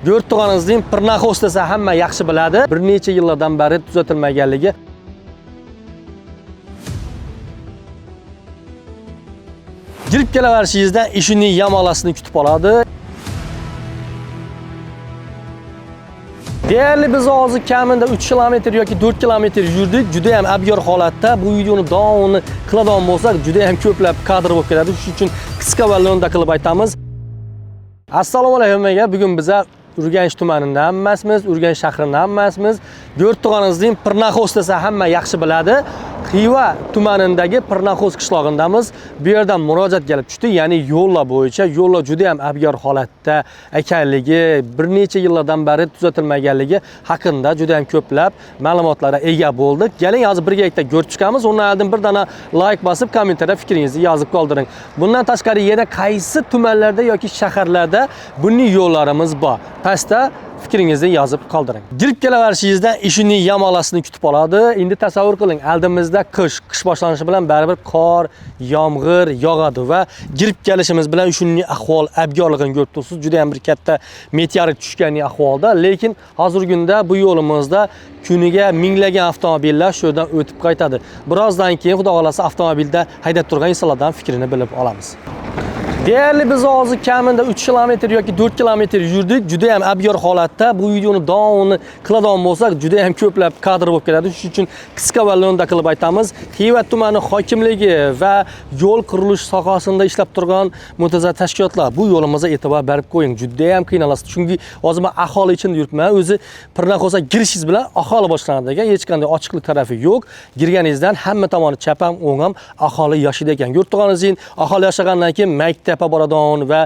Ko'rib turganingizdek, Pirnaxo's desa hamma yaxshi biladi. Bir necha yillardan beri tuzatilmaganligi. Girib kelaverishingizda ishining yamolasini kutib oladi. Deyarli biz hozir kamida 3 kilometr yoki 4 kilometr yurdik. Juda ham abgor holatda. Bu videoni davomini qiladigan bo'lsak, juda ham ko'plab kadr bo'lib ketadi. Shuning uchun qisqa va lo'nda qilib aytamiz. Assalomu alaykum aka. Bugun biza Urganch tumanida emasmiz, Urganch shahrida emasmiz. Ko'rib turganingizdek, Pirnaxo's desa hamma yaxshi biladi. Xiva tumanidagi Pirnaxo's qishlog'indamiz. Bu yerdan murojaat kelib tushdi, ya'ni yo'llar bo'yicha yo'llar juda ham abgor holatda ekanligi, bir necha yillardan beri tuzatilmaganligi haqida juda ham ko'plab ma'lumotlarga ega bo'ldik. Keling, hozir birgalikda ko'rib chiqamiz. Undan oldin bir dona like bosib, kommentariyada fikringizni yozib qoldiring. Bundan tashqari yana qaysi tumanlarda yoki shaharlarda bunday yo'llarimiz bor? Pastda fikringizni yozib qoldiring. Girib kelaverishingizda ishining yamolasini kutib oladi. Endi tasavvur qiling, oldimizda qish, qish boshlanishi bilan baribir qor, yomg'ir yog'adi va girib kelishimiz bilan shuning ahvol abgorligini ko'rib tursiz. Juda ham bir katta meteorit tushgan ahvolda, lekin hozirgi kunda bu yo'limizda kuniga minglagan avtomobillar shu yerdan o'tib qaytadi. Birozdan keyin Xudo xolasa avtomobilda haydab turgan insonlardan fikrini bilib olamiz. Deyarli biz hozir kamida 3 kilometr yoki 4 kilometr yurdik. Juda ham abgor holatda. Bu videoni davomini qiladigan bo'lsak, juda ham ko'plab kadr bo'lib ketadi. Shuning uchun qisqa va lo'nda qilib aytamiz. Xiva tumani hokimligi va yo'l qurilish sohasida ishlab turgan mutasaddi tashkilotlar bu yo'limizga e'tibor berib qo'ying. Juda ham qiynalasiz. Chunki hozir men aholi ichida yuribman. O'zi Pirnaxo'sga girishingiz bilan aholi boshlanadi ekan. Hech qanday ochiqlik tarafi yo'q. Girganingizdan hamma tomoni chap ham, o'ng ham aholi yashaydi ekan. Ko'rib turganingizdek, aholi yashagandan keyin maktabga boradigan va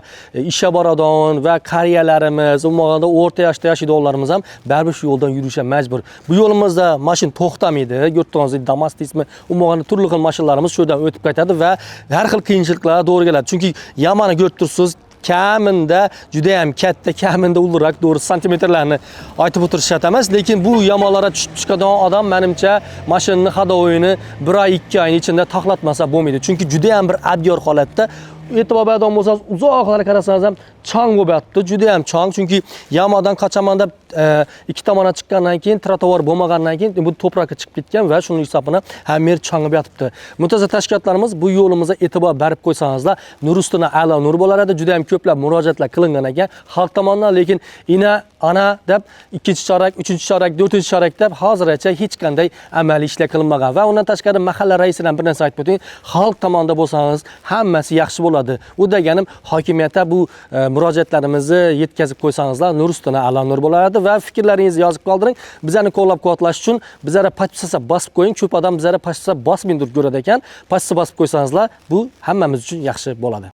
ishga boradigan va qariyalarimiz, umuman o'rta yoshda yashaydiganlarimiz ham baribir shu yo'ldan yurishga majbur. Bu yo'limizda mashina to'xtamaydi. Ko'rib turganingizdek, Damas deysizmi, umuman turli xil mashinalarimiz shu yerdan o'tib qaytadi va har xil qiyinchiliklarga to'g'ri keladi. Chunki yamani ko'rib tursiz, kaminda juda ham katta, kaminda ulug'roq, to'g'ri santimetrlarni aytib o'tirish shart emas, lekin bu yamolarga tushib chiqadigan odam menimcha mashinani ходовойini 1 oy, 2 oyning ichida taxlatmasa bo'lmaydi. Chunki juda ham bir abgor holatda. E'tibor beradigan bo'lsangiz, uzoqlarga qarasangiz ham chang bo'lib yotibdi, juda ham chang. Chunki yamadan qochaman deb ikki tomondan chiqqandan keyin trotuar bo'lmagandan keyin bu to'proqqa chiqib ketgan va shuning hisobini hamma yer changib yotibdi. Mutasaddi tashkilotlarimiz bu yo'limizga e'tibor berib qo'ysangizlar, nur ustuna a'lo nur bo'lar edi. Juda ham ko'plab murojaatlar qilingan ekan xalq tomonidan, lekin ina ana deb ikkinchi chorak, uchinchi chorak, to'rtinchi chorak deb hozirgacha hech qanday amaliy ishlar qilinmagan. Va undan tashqari mahalla raisidan bir narsa aytib o'ting, xalq tomonida bo'lsangiz hammasi yaxshi bo'ladi. U deganim hokimiyatda bu murojaatlarimizni yetkazib qo'ysangizlar, nur ustuna a'lo nur bo'lardi va fikrlaringizni yozib qoldiring. Bizlarni qo'llab-quvvatlash uchun bizlarga podpisatsiya bosib qo'ying. Ko'p odam bizlarga podpisatsiya bosmay turib ko'radi ekan. Podpisatsiya bosib qo'ysangizlar, bu hammamiz uchun yaxshi bo'ladi.